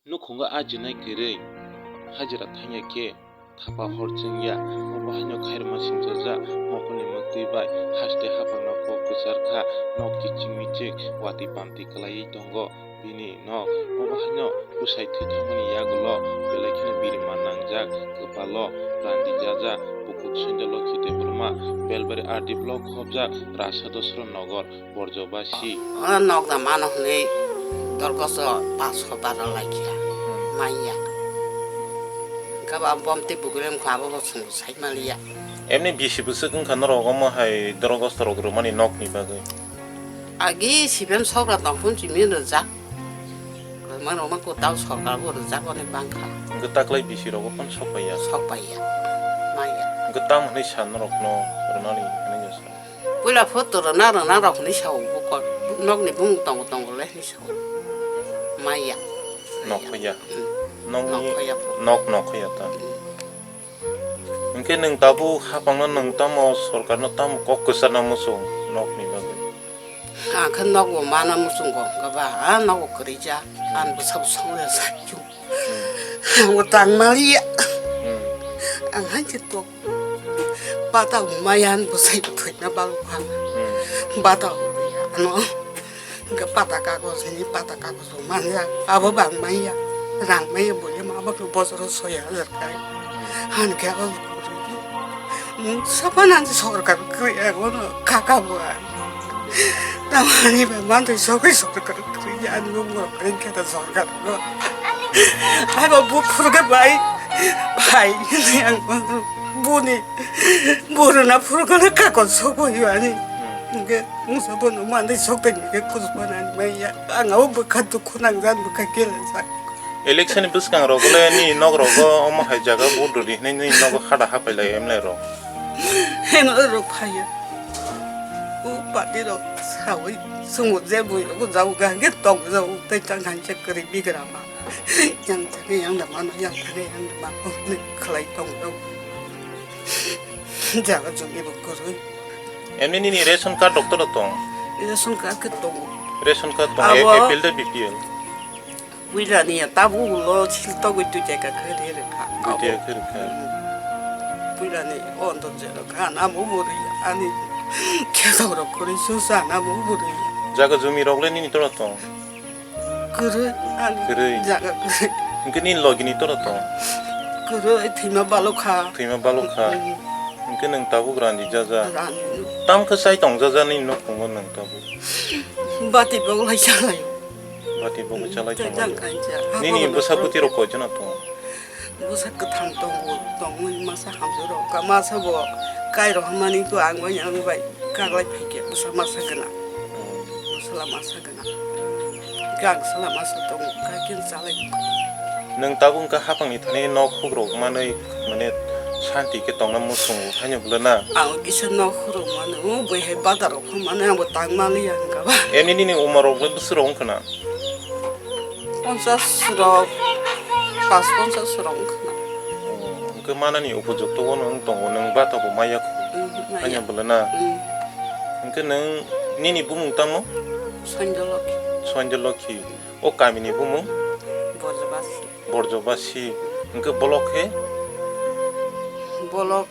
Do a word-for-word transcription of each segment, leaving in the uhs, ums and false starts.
Nukhungo ajinai kwrwi hajira thangya khe thapa hor chwngya. Obo haino khairokma singchajak mokolni mwktwi bai haste hapangno kok kwchar kha, nok kiching miching watwi pamtwi kwlaiwi tongo bini nok. Obo haino bwsai thwi thangmani yagulo belai kheno birima nangjak, kwpalo randijajak, bukhuk sendelo khitwi burma, Belbari R D block khobjak Rasa Dosro Nogor. Borjobasi. O nok da mano hwnwi dorkoso paso bara laikha. Hmm. Manya. Gaba bom tei bugulem kha abo bo chwng sai maliya. Emni bisi bwswk wngkha norok omo hai dorgosto rok rwmani nokni bagwi. Agi sibem sobra tongphun chimi rwjak. Rwma rwma ko tau sorkar bo rwjak onek bangkha. Hwnkhe taklai bisi rogo phon sok paiya. Sok paiya. Manya. Hwnkhe tam hwnwi sa norokno rwnani hwnwi sa. Puila photo rwna rwna rok hinwi sao bukor. Nokni bumung tongo tongo le hinwi sao. Maya. Nok phaiya. Hmm. Nokni nok phaiya pho. Nok nok phaiya ta. Hmm. Hwnkhe nwng tabuk hapangno nwng tamo sorkarno tamo kok kwcharna muchung nokni bagwi? Ang khe nogo mana muchungo hwnkhe ba, a nogo kwrwija. Ang bwsa bwsa wngya sa. Ang bo tang maliya. Hmm. Ang hai khe tok. Bata bo maya ang bo sai thwina balukha. Hmm. Bata bo ya ano. Hwnkhe pata kagoj hini pata kagoj bo manya. Abo bang maya. Rang maya bo ya ma abo khe bojoro soi hajar kai. Han khe abo. Sapan ang sorkar kri ang ono kaka bo. Tamani ba manthai sogwi sorkar kwrwi ya, ani bumung rok kwrwi khe ta sorkar no. Ai ba buphuru khe bai, bai, hinwi ang buni, buru na phuru khe kakon sogwi ani. Hwnkhe mungsa bono manthai sokthai ni khe kuchuk manani manya. Ang abo bwkha dukhu nangjak, bwkha kelajak. Election ni bwskango rok le nini nok rogo omo hai jaga vote rwdi hinwi nini nogo hada hapai lai M L A rok. Heno rok phaiya. O party rok sawi sumo je bui rok jao ga ge tong jao tei tang han che kwrwi bigra ma. Yang thani yang da mano, yang thani yang da mano, ni khlai tong jao. Jaga jumi bo kwrwi. Emni nini ration card rok toro tong? Ration card khe tongo. Ration card tong, abo A P L de B P L? Puilani ya tabuk ulo sil togwi twi jaga khe ri rwkha. Twi jaga khe rwkha. Hmm. Puilani o onto jero kha, namo bo ri ani khe tong rok kwrwi susa, namo bo ri. Jaga jumi rok le nini toro tong? Kwrwi ani. Kwrwi. Jaga kwrwi. Hwnkhe nini logi ni toro tong? Kwrwi thwima balokha. Thwima balokha. Hmm. Hwnkhe nwng tabuk randi jaja. Randi. Tam khe chai tong jaja nini nukhungo nwng tabuk? Bati bok lai chalai. Bati bokwi chalai tonglaio. Tei tang kaisa. Nini bwsa bwtwi rok koijono tongo? Bwsa kwthang tongo, tongwi masa hamjak rok. Ka masa bo kai rok hamani ko ang bai ang bai kaglai phaikhe bwsa masa gwnang. Hmm. Bwsala masa gwnang. Gang sala masa tongo, kaikhe chalai. Nwng tabuk wngkha hapangni thani nok hukrok manwi, mane, shanti khe tongna muchungo, haino bwlana? Ang kisa nok hukrok mano, o bwihai badar rok phano mano, ang bo tang maliya wngkha ba. Emni nini umar rok le bwswk rok wngkha na? Ponchas rok, pas ponchas rok wngkha na. Oh, hwnkhe manani upojukto bono wng tongo, nwng bata bo maya kho. Mm, maya. Haino bwlana? Mm. Hwnkhe nwng nini bumung tamo? Sanjolokhi. Sanjolokhi. O kamini bumung? Borjobasi. Borjobasi. Hwnkhe bolok khe? Bolok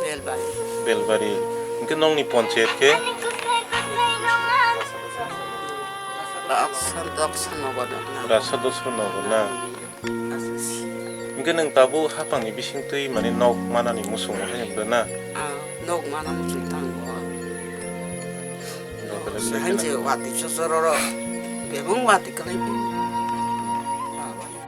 Belbari. Belbari. Hwnkhe nokni ponchayat khe? Raksa Doksa Nogor na. Raksa Doksa Nogor na. Hwnkhe nwng tabuk hapangni bisingtwi mane nok manani muchungo hai hwnkhe na? Ah, nok mana muchung tango. Hai je wati chochororo bebong wati kwlai.